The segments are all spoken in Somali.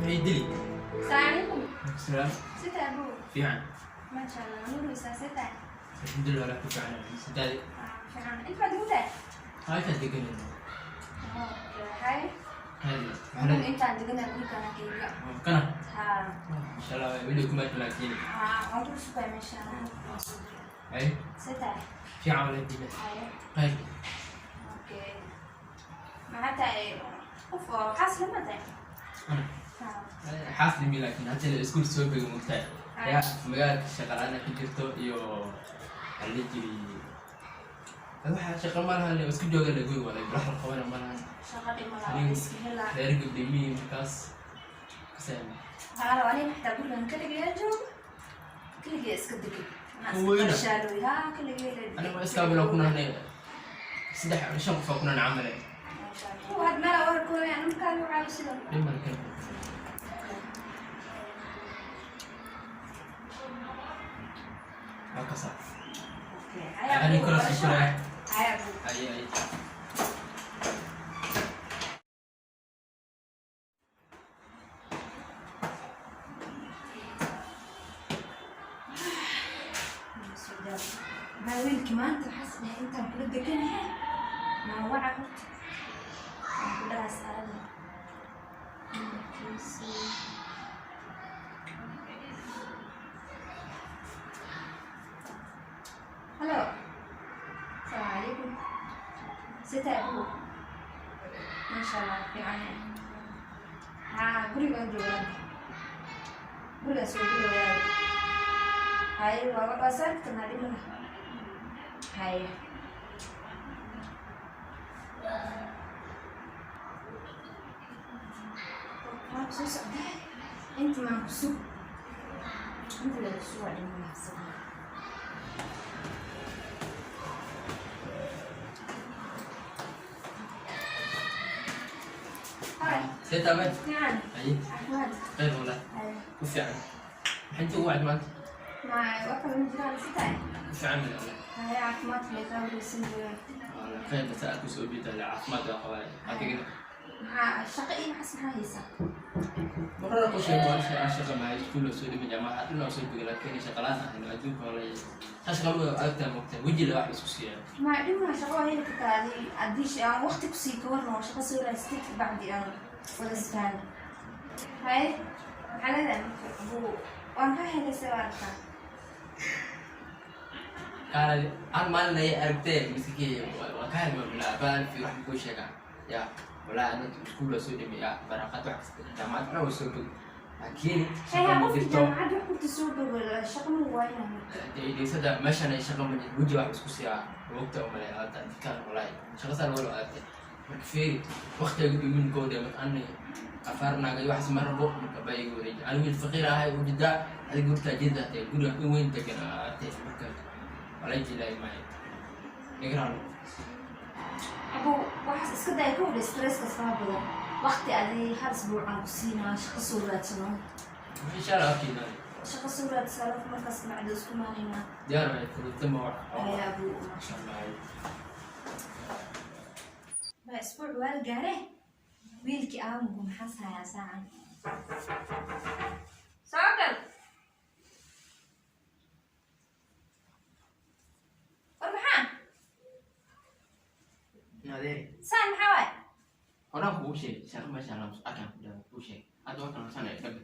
Maxay dili? السلام عليكم. Salaam. ستة أبو. Fiican. ما شاء الله نور ستة. Alxamdulilah, walaa ku fiican sidaadi. fiican. Inta baad ugu tahay? Halkaan deganayno. Hay. Hadi. Anigu intaan deganaa gurigana kayga. Kana? Haa. Insha Allah weli kuma laakiin. Haa, waan ku shubay meesha. Ay. Sita. Fiican walaa dila. Haye. Qayb. Okay, maxaa tahay qof oo xaas lama tahay? Ana. Haa. Xaafid mi, laakiin hadda la iskuul soo bego mugtahay. Yaa magaalka shaqa la'aan ka jirto iyo waxaa la dhihi jiray waxa shaqa ma lahan, isku jooga la goy walaa bilax la qabana ma lahan. Shaqa dhima laha iska helaa. Reer gabdhimihii markaas kasaan. Waxaa rabaa aniga xataa gurigan kaligaa joogo, kaligaa iska degan. Weyna. Shaalooy haa, kaligee la. Aniga iskaabilo ku nahnay saddex shan qof aa ku nahna camale. Had meel warkooya markaa caawisida. Dhiman kan. Waa kasaa. Ani kala sii koraa. Haya. Ay ay. Maa wiilkii maanta waxaas dhahay intaan kula deganahay maa waca horta waan ku dhahaas arada nambarkiisi. Halo, asalaamu calaykum. Sita abu? Maasha Allah, fiican. Haa, gurigaan joogaa, gurigaan soo gurayaa. Haye, waa saari karnaa, dhib malaha. Haye. Waa soo socdaa, inta maan ku sug, inta lagu sugaa, dhib malaha. Hi. See taabay? Fiican. Ay. Caafimaad. Qayb walaa. Haye. Ku fiican. Maxay inta ugu wacdi maanta? Ma wax kale ma jiraan, si tahay? Ku fiican mid walaa. Haye, caafimaadka leekaa wareysan joogaan. Walaa qayb bas aad ku soo biitaa caafimaad waa qabaa adigana. Maxaa shaqo iyo maxaas maxaa haysaa? Marada ku sheego waa shaqa, shaqa ma iskuul soo dhimi, jaamacad dhan soo bogay, laakiin shaqa la'aan ahayn adduunka walaa shaqa ma adagtaa moogtaa weji la wax isku siiyaa. Ma dhib ma shaqo waa heli kartaa adi haddii aan waqti ku sii ka warran oo shaqo soo raastid bacdi aan wada isfahan. Haye, maxaa leedahay marka buu waan kaa helaysa waa arkaa. Kaala hal maalin ayay aragtee miskii waa ka helma bilaa baan fi wax kuu sheegaa yaa walaa anad iskuul soo dhimi yaa baraqad wax kasta jaamacad dhan waa soo bogay, laakiin Haye. shaqa ma Qofki jirto. Jaamacad wax kurta soo bogo shaqo ma waayna marka. Deysada meeshan ay shaqa ma jirto, weji wax isku siiyaa wogta umalay aada dadkaan walaahi shaqa saan walo aadtay. Marka feeri waqtiga dhumin kooda marka ani afaarnaaga iyo waxaas ma rabo. Marka baa igu wareeji, ani wiil faqiir ahay ujeedaa adiga gurtaa jeedaatay guriga in weyn degan aatay marka walaa jilaay maayo igraan. Abu, waxaas iska day ka wada stresskaas fara badan. Waqti adi hal isbuuc aan ku siinaa, shaqo soo raadsano. Insha Allah akiina. Shaqo soo raadsano, markaas bacdi isku maanaynaa. Diyaar waay fududtama wax. Haye abu. Insha Allah. Waa isbuuc waa la gaare. Wiilkii aamugu maxaas hayaa saacan? Soo gal. War maxaa? Adeer. Saan maxaa waay? Horaan kugu sheegay shaqa meeshaan aan arkaan ku dhahay kuu sheegay hadda waa kan sanay dhab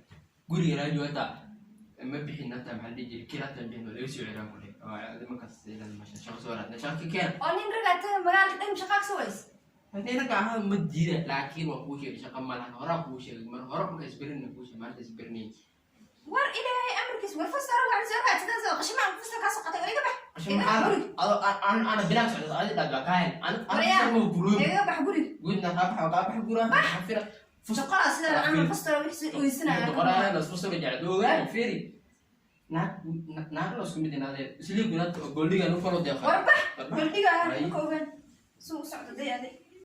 guriga raajo hata ma bixin hata maxaa la dhihi jiray kira hata bixin waa laga soo ciraan ku dheh oo markaas ilaa meeshaan shaqa soo raadna shaqa keena. Oo nin ragaa taga magaalka dhan shaqaa ka soo ways. Haddii ragga ahaa ma diida, laakiin waa kuu sheegay shaqa ma lahan. Horaan kuu sheegay mar hore marka isberinna kuu sheegay maanta isberinay. War Ilaahay amarkiis, war fasta hore waxaan soo raadsadaa soo qashimaan fasta kaa soo qatay oo iga bax. Qashin maxaa adoo aan ana bilaab socdo adi dhaad waa kaa hel ana Waryaa. ana guroobi. Iga bax guriga. Gudna kaa bax kaa bax gura xafira. Shaqada sidaa camal fasta hore wixii oysanaya. Qoraan la soo jecel ogaan fiiri naag naag la isku mid inaadee isliig gunaad goldhiga nu kalo deeqa. War bax. War bax. Galdhiga Ay. ha ka ogaan suu u socdo day aday.